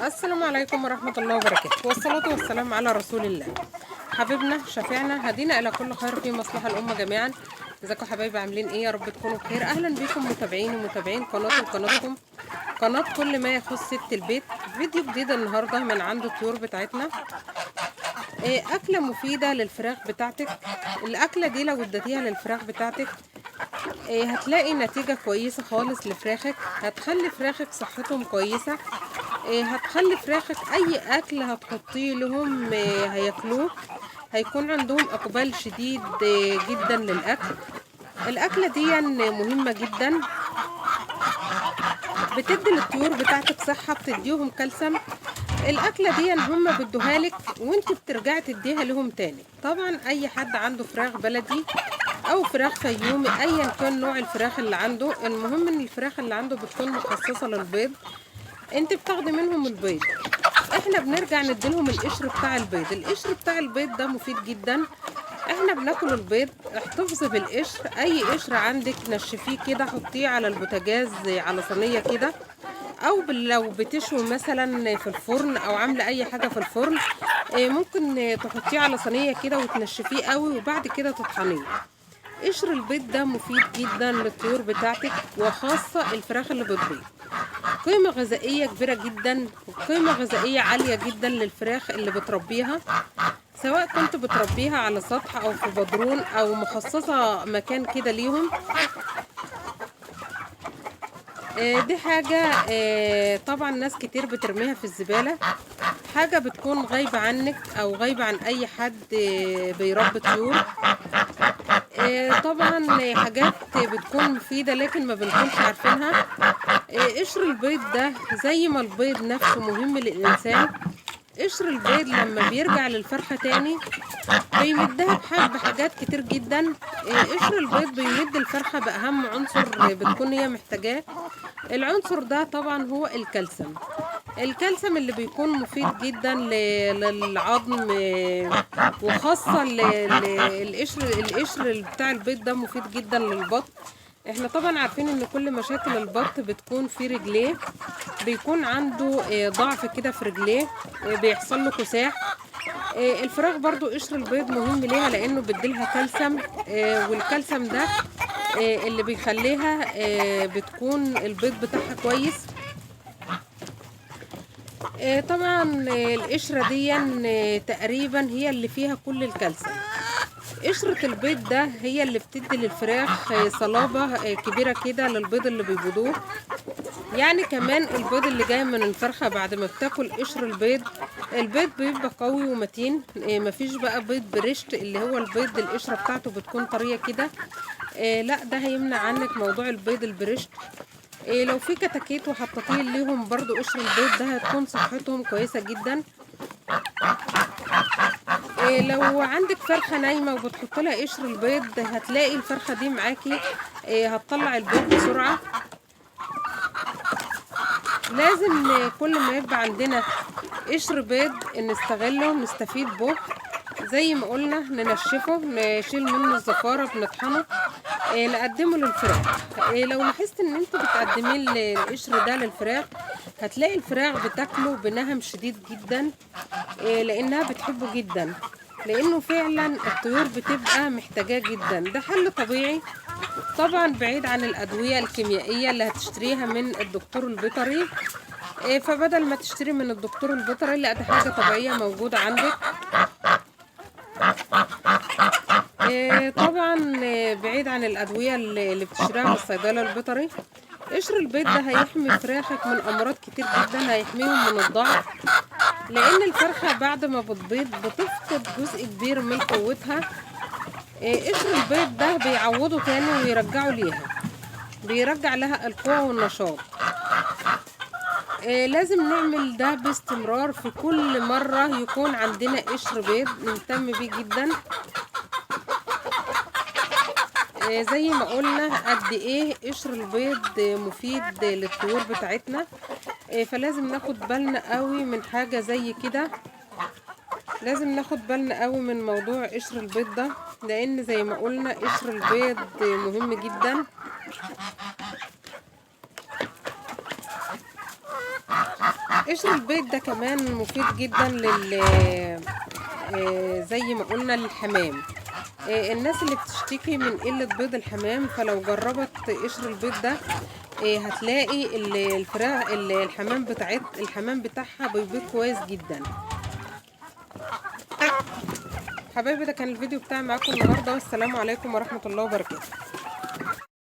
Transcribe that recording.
السلام عليكم ورحمة الله وبركاته، والصلاة والسلام على رسول الله حبيبنا شفيعنا هدينا إلى كل خير في مصلحة الأمة جميعا. ازيكم حبايبي، عاملين ايه؟ يا رب تكونوا بخير. اهلا بكم متابعين ومتابعين قناتي وقناتكم، قناة كل ما يخص ست البيت. فيديو جديد النهاردة من عند الطيور بتاعتنا. اكلة مفيدة للفراخ بتاعتك. الاكلة دي لو اديتيها للفراخ بتاعتك هتلاقي نتيجة كويسة خالص لفراخك، هتخلي فراخك صحتهم كويسة، هتخلي فراخك اي اكل هتحطيه لهم هياكلوه، هيكون عندهم اقبال شديد جدا للاكل. الاكلة دي مهمة جدا، بتدي للطيور بتاعتك صحة، بتديهم كالسيوم. الاكلة دي هم بيدوها لك وانت بترجعي تديها لهم تاني. طبعا اي حد عنده فراخ بلدي او فراخ فيومي، ايا كان نوع الفراخ اللي عنده، المهم ان الفراخ اللي عنده بتكون مخصصة للبيض، انت بتاخدي منهم البيض. احنا بنرجع نديلهم القشر بتاع البيض. القشر بتاع البيض ده مفيد جدا، احنا بناكل البيض. احتفظي بالقشر، اي قشر عندك نشفيه كده، حطيه على البوتاجاز على صينية كده، او لو بتشوي مثلا في الفرن او عامله اي حاجة في الفرن، ممكن تحطيه على صينية كده وتنشفيه قوي وبعد كده تطحنيه. قشر البيض ده مفيد جدا للطيور بتاعتك، وخاصة الفراخ اللي بتبيض. قيمة غذائية كبيرة جدا وقيمه غذائية عالية جدا للفراخ اللي بتربيها، سواء كنت بتربيها على سطح او في بدرون او مخصصة مكان كده ليهم. دي حاجة طبعا ناس كتير بترميها في الزبالة، حاجة بتكون غايبة عنك او غايبة عن اي حد بيربي طيور. طبعا حاجات بتكون مفيدة لكن ما بنكونش عارفينها. قشر البيض ده زي ما البيض نفسه مهم للإنسان، قشر البيض لما بيرجع للفرخة تاني بيمدها بحاجات كتير جدا. قشر البيض بيمد الفرخة بأهم عنصر بتكون هي محتاجاه. العنصر ده طبعا هو الكالسيوم. الكالسيوم اللي بيكون مفيد جدا للعظم، وخاصة القشر بتاع البيض ده مفيد جدا للبط. احنا طبعا عارفين ان كل مشاكل البط بتكون في رجليه، بيكون عنده ضعف كده في رجليه، بيحصل له كساح. الفراخ برضو قشر البيض مهم ليها لانه بيديلها كالسيوم، والكالسيوم ده اللي بيخليها بتكون البيض بتاعها كويس. طبعا القشرة دي تقريبا هي اللي فيها كل الكالسيوم. قشرة البيض ده هي اللي بتدي للفراخ صلابة كبيرة كده للبيض اللي بيبيضوه. يعني كمان البيض اللي جاي من الفرخة بعد ما بتاكل قشر البيض، البيض بيبقى قوي ومتين، مفيش بقى بيض برشت اللي هو البيض القشرة بتاعته بتكون طرية كده، لا ده هيمنع عنك موضوع البيض البرشت. لو في كتاكيت وحطيتيه ليهم برضو قشر البيض ده هتكون صحتهم كويسة جدا. لو عندك فرخة نايمة وبتحط لها قشر البيض هتلاقي الفرخة دي معاكي، هتطلع البيض بسرعة. لازم كل ما يبقى عندنا قشر بيض نستغله نستفيد به، زي ما قلنا ننشفه، نشيل منه الزفارة، بنطحنه، نقدمه للفراخ. لو لاحظت ان انت بتقدميه القشر ده للفراخ هتلاقي الفراخ بتاكله بنهم شديد جدا، لانها بتحبه جدا، لانه فعلا الطيور بتبقى محتاجاه جدا. ده حل طبيعي طبعا، بعيد عن الادوية الكيميائية اللي هتشتريها من الدكتور البيطري. فبدل ما تشتري من الدكتور البيطري، لا ده حاجة طبيعية موجودة عندك. طبعا بعيد عن الادوية اللي بتشتريها من الصيدله البيطري. قشر البيض ده هيحمي فراخك من امراض كتير جدا، هيحميهم من الضعف، لان الفرخه بعد ما بتبيض بتفقد جزء كبير من قوتها. قشر البيض ده بيعوضه تاني ويرجعه ليها، بيرجع لها القوة والنشاط. لازم نعمل ده باستمرار، في كل مرة يكون عندنا قشر بيض نهتم بيه جدا. زي ما قلنا قد ايه قشر البيض مفيد للطيور بتاعتنا، فلازم ناخد بالنا قوي من حاجة زي كده. لازم ناخد بالنا قوي من موضوع قشر البيض ده، لان زي ما قلنا قشر البيض مهم جدا. قشر البيض ده كمان مفيد جدا لل زي ما قلنا للحمام. الناس اللي بتشتكي من قلة بيض الحمام، فلو جربت قشر البيض ده هتلاقي الفراخ الحمام بتاعت الحمام بتاعها بيبيض كويس جدا. حبايبي ده كان الفيديو بتاعي معاكم النهارده، والسلام عليكم ورحمة الله وبركاته.